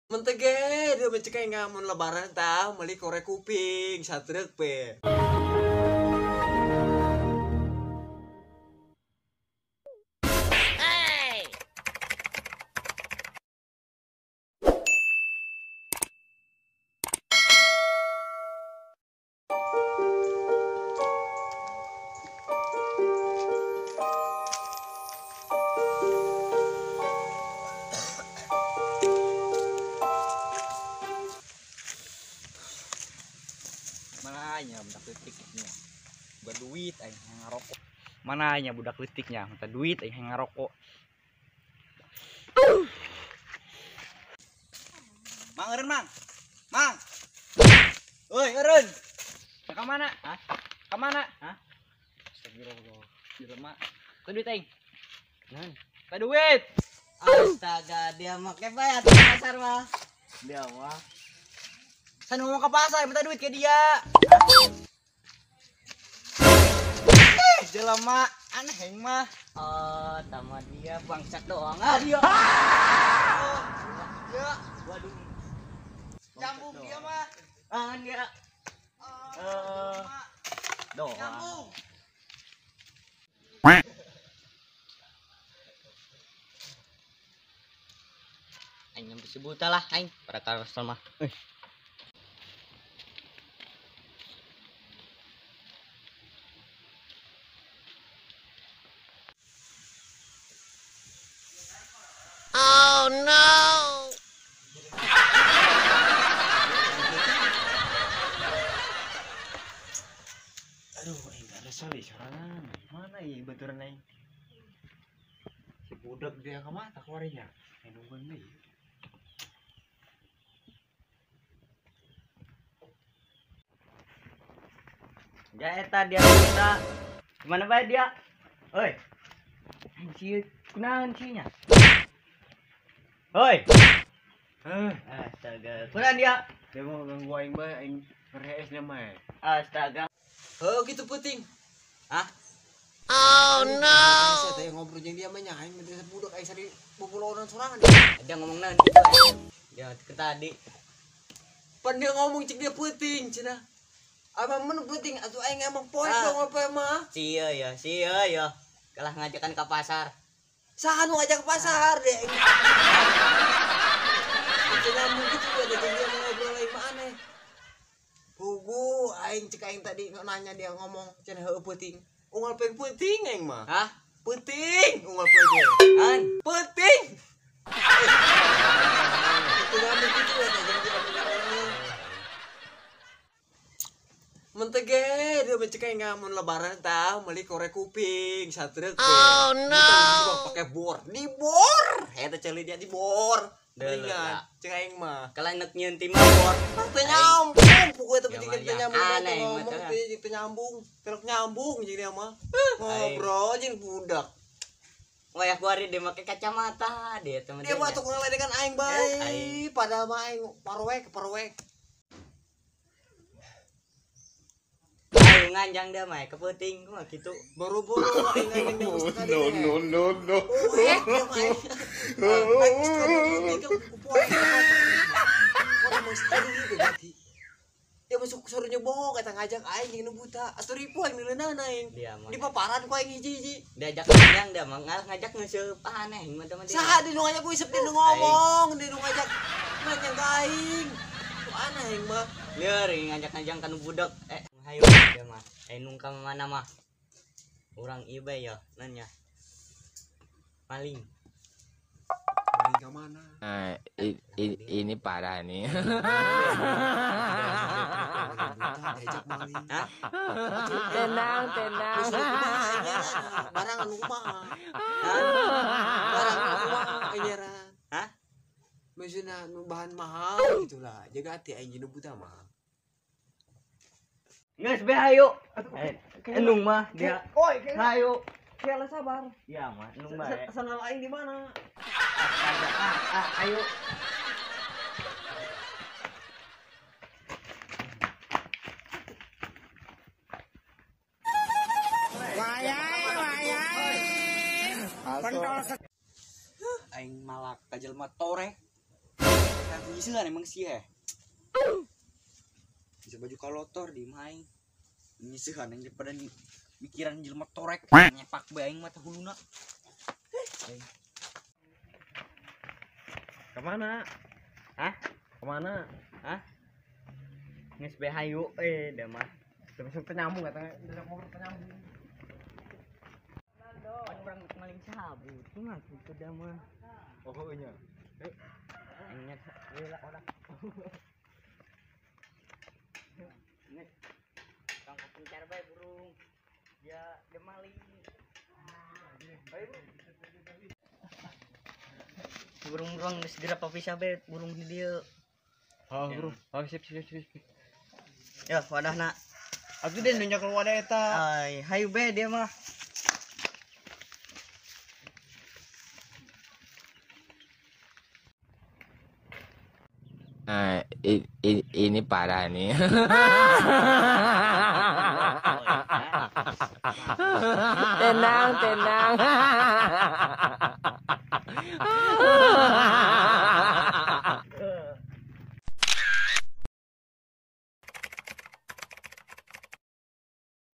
Mentege dia mencekay ngamun lebaran tah meuli korek kuping satrek pe. Hey. Mananya budak leutiknya buat duit aing ngarokok. Mananya budak leutiknya minta duit aing ngarokok. Mang eureun mang. Mang. Euy eureun. Ka mana? Hah? Ka mana? Hah? Astagfirullah. Jelema. Teu duit aing. Naon? Teu duit. Astaga, dia make bae atuh ke pasar mah. Dia mah. Saya ngomong ke pasar, minta duit ke dia. Jelema aneh yang mah. Oh, sama dia bangsat doang. Ah, dia. Oh, ya. Waduh. Nyambung dia mah. Ah, dia. Doang. Nyambung. Aing nyampe si buta lah aing pada karos mah. Oh no. Aduh, aing gak resah sorangan. Mana ieu baturan aing? Si budak dia ka mata keluarnya. Aing nungguan deui. Ya eta dia buta. Gimana bae dia? Oi. Anjir, kunaon sih nya? Oi. Astaga. Kunaon dia? Dia mau ganggu aing bae, aing ngerees dia mah. Astaga. Heuh gitu peuting. Hah? Oh no. Saya teh ngobrol jeung dia mah nya aing mah budak aing sari bobolonan sorangan. Dia ngomong naon gitu. Dia ke tadi. Pan dia ngomong cek dia peuting cenah. Apa men peuting atuh aing emang poek dong apa mah. Sia ya, sia ya. Kalah ngajakan ke pasar. Saha nu ngajak ke pasar deh. Teu nyambung gitu ada jeung dia ngobrol aing mah aneh. Pugu aing cek aing tadi nanya dia ngomong cenah heueuh peuting. Unggal poe peuting aing mah. Hah? Peuting unggal poe ge. An, peuting. Teu nyambung gitu ada jeung dia ngobrol. Mentege dia mencekay ngamun lebaran tah meuli korek kuping satrek. Oh no. Pakai bor, di bor. Eta ceuli dia di bor. Mendingan cek aing mah. Kalau nek nyieun ti mah bor. Teu nyambung, puguh eta penting teu nyambung ngomong teu nyambung, teu nyambung jeung dia mah. Ngobrol jeung budak. Wayah kuari dia make kacamata dia teman dia. Dia mah atuh ngaledekan aing bae. Padahal mah aing parowek, parowek. Ayo nganjang dia mah kepeuting mah gitu. Boro-boro aing nganjang dia geus tadi. No no no no. Aing geus tadi ke poe. Orang geus tadi gitu berarti. Dia masuk suruhnya bohong kata ngajak aing jeung nu buta. Atuh ripuh aing neuleunana aing. Di paparan ku aing hiji-hiji. Diajak nganjang dia mah ngajak ngeuseup aneh mah teman dia. Saha di nu ngajak useup di nu ngomong, di nu ngajak nganjang ka aing. Tuh aneh aing mah. Lieur ngajak-ngajang ka nu budak. Hayu dia mah. Nung ka mana mah? Urang ieu bae ya, nanya. Maling. Maling ka mana? Nah, ini parah nih. Diajak maling. Hah? Tenang, tenang. Barang anu kumaha? Barang anu kumaha aing? Hah? Maksudna nu bahan mahal gitulah. Jaga hati aing jeung buta mah. Geus be hayu. Endung mah dia. Oi, hayu. Kela sabar. Ya mah, endung bae. Sandal aing di mana? Ayo. Wayai, wayai. Aing malak ka jelema torek. Nyisihan emang sih ya. Bisa baju kalotor di main. Nyisihan yang daripada mikiran jelema torek nyepak bae aing mah huluna. Kemana? Hah? Kemana? Hah? Geus bae hayu da mah. Terus penyambung katanya, mau penyambung. Pan urang maling cabut mah kitu da mah. Oh iya. Ingat heula orang. Nih. Kang kepencar bae burung. Dia dia maling. Burung-burung geus segera papisah bae burung di dieu. Oh, burung. Oh, sip sip sip. Ya, wadahna. Atuh deh nu nyekel wadah eta. Ai, hayu bae dia mah. Nah, ini parah nih. Tenang, tenang.